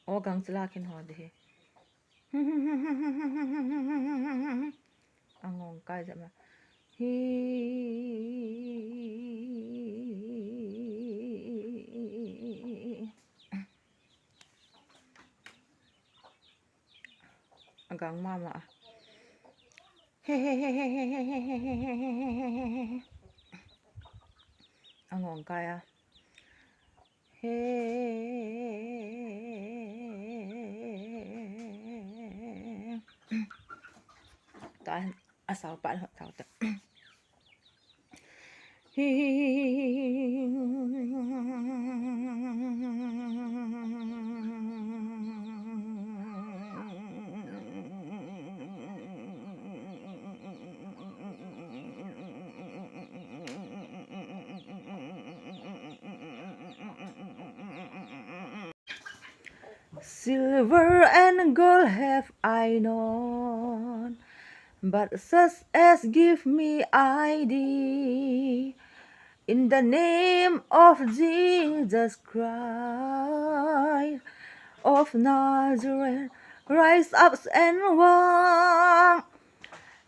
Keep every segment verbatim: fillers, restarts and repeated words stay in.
O gang chila khin ho di hi. Angong kai jama. Hi. Agang mama. He he he he he he he he he he he. Angong kai a. He. Ta asao pa lo tao ta. Silver and gold have I none, but such as give me I thee. In the name of Jesus Christ of Nazareth, rise up and walk.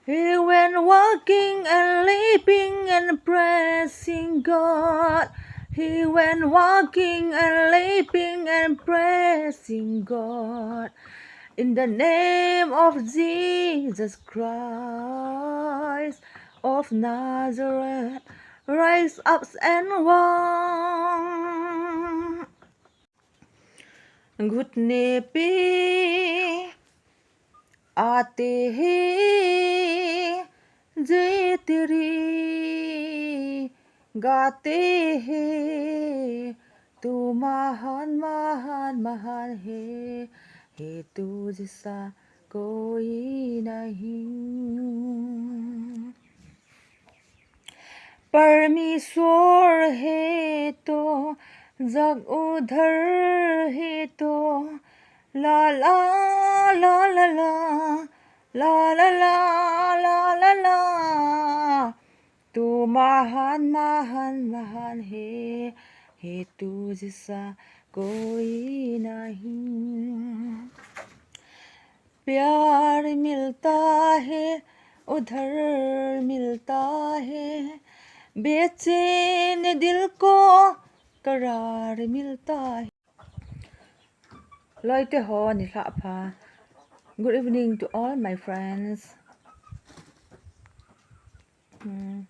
He went walking and leaping and praising God. He went walking and leaping and praising God. In the name of Jesus Christ of Nazareth, rise up and walk. घुटने पे आते हैं जे तेरी गाते हैं, तू महान, महान, महान है, है तू जैसा कोई नहीं। परमेश्वर है तो जग उधर है तो, ला ला ला ला ला, ला ला ला ला ला ला। तू महान, महान, महान है, है तू जैसा कोई नहीं। प्यार मिलता है, उधर मिलता है, बेचैन दिल को करार मिलता है। Loite ho, nilhah pha. Good evening to all my friends. Hmm.